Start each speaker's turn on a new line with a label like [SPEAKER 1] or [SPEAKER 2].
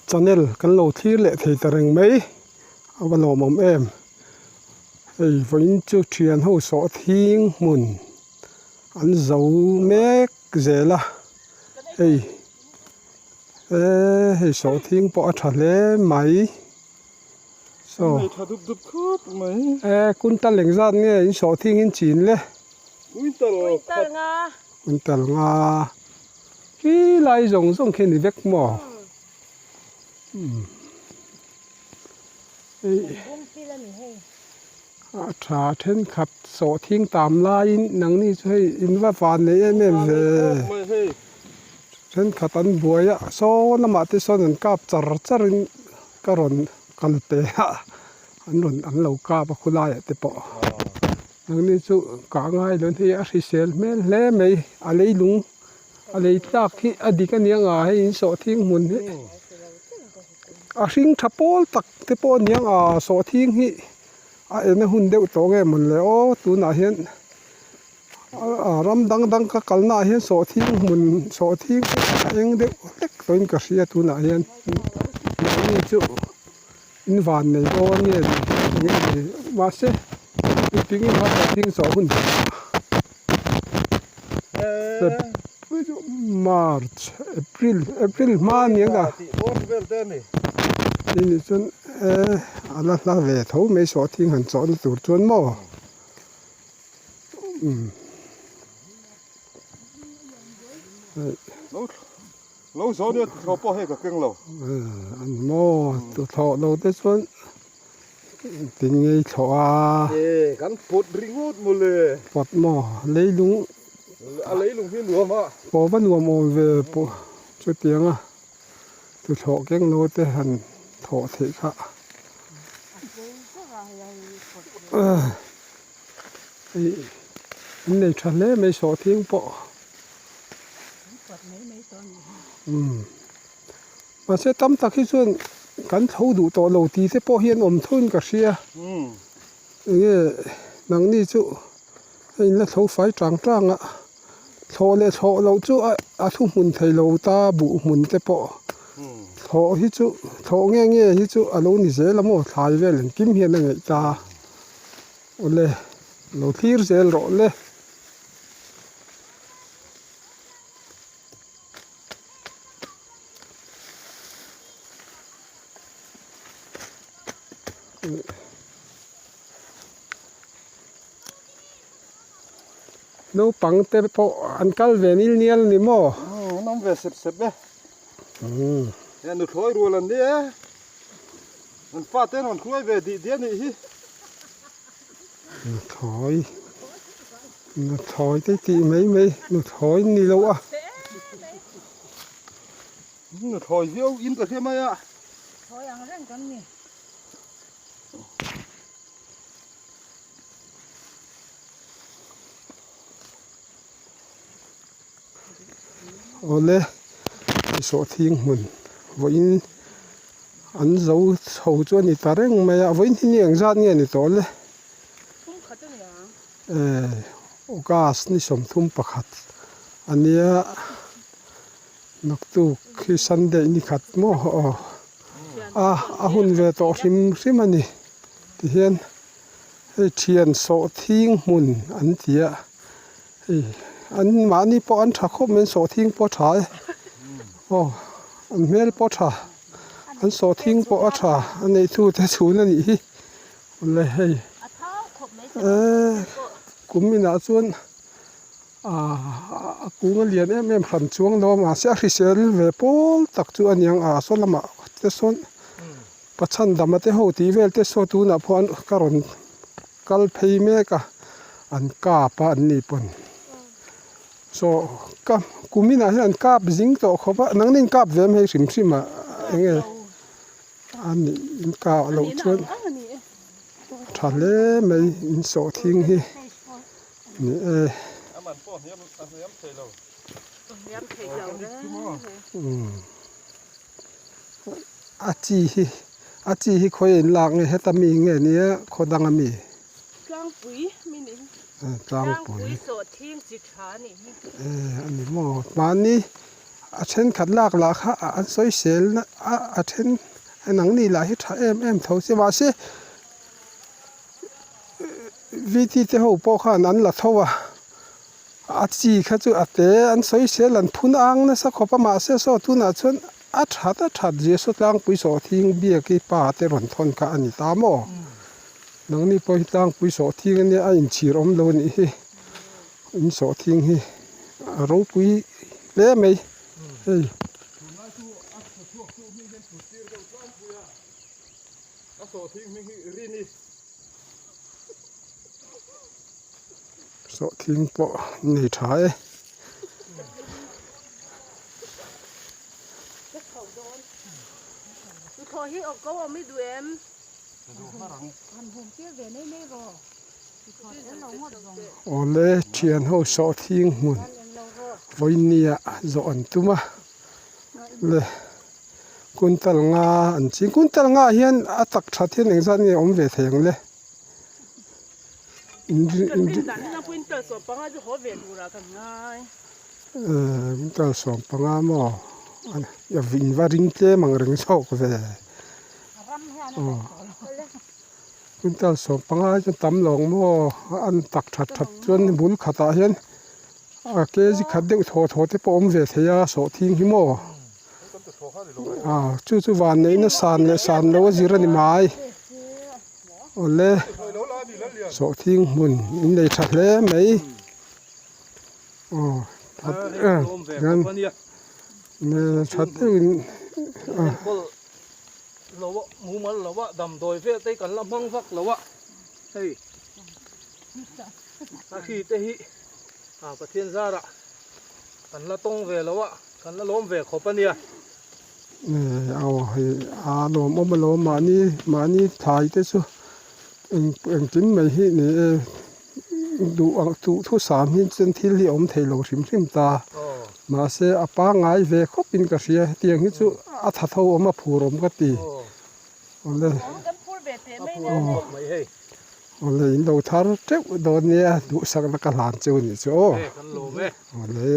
[SPEAKER 1] Channel kan lo thlir leh thei ta reng mai a va lawmawm em. Hei vawiin chu thian ho sawh thing hmun an zo mek zel a hei eee hei sawh thing pawh a tha hle mai saw eee kuntal engzat nge in sawh thing in chin le kuntal nga khi lai zawng zawng khi a ni vek maw A tha thenkhat sawhthing tam laiin nangni chu hei in va van nei em em ve thenkhat an buai a saw lamah te sawn an kap char char in ka rawn kal pe a an rawn an lo kap a khulaiah te pawh nangni chu kah ngai lo hei a hrisel hmel hle mai a leilung a lei tlak hi a dik aniang a hei in sawhthing hmun hi. A hring tha pawl tak te pawh a niang a sawhthing hi a en a hun deuh tawh nge mawn le aw tunah hian a ram dang dang ka kalna ah hian sawhthing hmun sawhthing hi a eng deuh hlek tawhin ka hria tunah hian mahni chu in van nei dawn nge ni nge ni mahse miping in kha sawhthing chawh hun March April April hma a ni ang a tih nih chuan eh a la hla ve tho mai sawhthing han chawhna tur chuan maw umm
[SPEAKER 2] lo zo nia tuthlawh pawh hei ka keng lo
[SPEAKER 1] eh a ni maw tuthlawh lo te chuan tin ngei thlawh a
[SPEAKER 2] eh kan pawt ringawt mawle
[SPEAKER 1] pawt maw leilung
[SPEAKER 2] A leilung hi nuam a.
[SPEAKER 1] Pawh va nuam awm ve pawh chutiang a tuthlawh keng lo te han thawh theih kha. Hei in nei tha hle mai sawhthing pawh. Umm mahse tam tak hi chuan kan tho duh tawh lo tih te pawh hi an awm thuin ka hria. Enge nangni chu a in la tho fai tang tang a thlawh leh thlawh loh chu a thu hmun thei lo ta buh hmun te pawh thlawh hi chu thlawh nge nge hi chu a lo ni zel a maw thlai vel engkim hian a ngaih ta awle lo thlir zel rawh le. Naupang te pawh an kal ve nil nial a ni maw?
[SPEAKER 2] Umm an awm ve sep sep e. Umm. He nuthlawi rual an ni e. An fate an rawn hruai ve dih diah a nih hi.
[SPEAKER 1] Nuthlawi nuthlawi te tih mai mai nuthlawi ni lo a.
[SPEAKER 2] Nuthlawi viau in ka hria mai a.
[SPEAKER 3] Thlawi ang reng kan ni.
[SPEAKER 1] Awle sawhthing hmun vawiin an zo chho chu a ni ta reng mai a vawiin hi ni engzat nge ni tawh le eh August ni 31 a nia. Naktuk hi Sunday ni khat maw aw a a hun ve tawh hrim hrim a ni tihian hei thian sawh thing hmun an ti a hei an mahni pawh an tha khawp mai an sawh thing pawh a tha e aw an hmel pawh a tha an sawh thing pawh a tha a neih tu te chhun a nih hi awle hei eee kum inah chuan. Aaa a kung a lian em em hran chuang lo a mahse a hrisel ve pawl tak chu a niang a saw lamah te sawn pachhandama te ho tih vel te saw tunah pawh an ka rawn kal phei mek a an kap a an ni pawn saw ka kum inah hian an kap zing tawh khawp a nangni in kap ve em hei hrim hrim ah eng nge a nih in kap loh chuan a tha hle mai in sawhthing hi. Ni e. A chi hi a chi hi khawi a in lak nge heta mi nge nia khaw dang a mi.
[SPEAKER 3] Tlangpui mi ni hi.
[SPEAKER 1] Tlangpui.
[SPEAKER 3] Sawhthing chi tha a nih hi.
[SPEAKER 1] E a ni maw mahni. A thenkhat lak lah kha an sawisel na a a then nangni lah hi tha em em tho che mahse VT te ho pawh khan an la tho a a chi kha chu a te an sawisel an phun ang nasa khawp a mahse saw tunah chuan a that a that zia saw tlangpui sawhthing biak i pa te rawn thawn kha a ni ta maw nangni pawh hi tlangpui sawhthing ania a inchhir awm lo a nih hi. In sawhthing hi a ropui hle mai hei.
[SPEAKER 2] Tunlai chu a tha chhuak chu hming hian put tir deuh tlangpui a, a sawhthing hming hi Rini.
[SPEAKER 1] Sawhthing pawh nei tha e.
[SPEAKER 3] Ka chho dawn. Tuthlawh hi awk ko awm i duh em? Han hum tir ve mai mai rawh.
[SPEAKER 1] Awle thian ho sawhthing hmun vawinia zawh an tum a le kuntal nga an ching kuntal nga ah hian a tak that hian engzat nge awm ve thei ang le kuntal sawmpanga maw in va ring tlem ang reng zawk ve aw. Quintal 15 hi chuan tam lo ang maw an tak that that chuan bul khatah hian a kg khat deuh thaw thaw te pawh a awm ve thei a sawhthing hi maw ah chu chu van neihna san leh san lo a zir a ni mai awle sawhthing hmun in nei tha hle mai aw tha deuhin ah.
[SPEAKER 4] Lo a mumal lo a damdawi vel te hi kan la hmang vak lo a hei a hri te hi ah Pathian zarah kan la tawng ve lo a kan la lawm ve khawp a nia.
[SPEAKER 1] Aw hei a lawmawm alawm mahni mahni thlai te chu eng engkim mai hi ni e duh ang duh thusam hi chuan thil hi a awm thei lo hrim hrim ta. Mahse a pangngai ve khawp in ka hria hetiang hi chu a tha tho awm a phur awm ka ti. Awle awle in lo thar teuh dawn nia duhsakna ka hlan cheu a nih chu aw. Awle.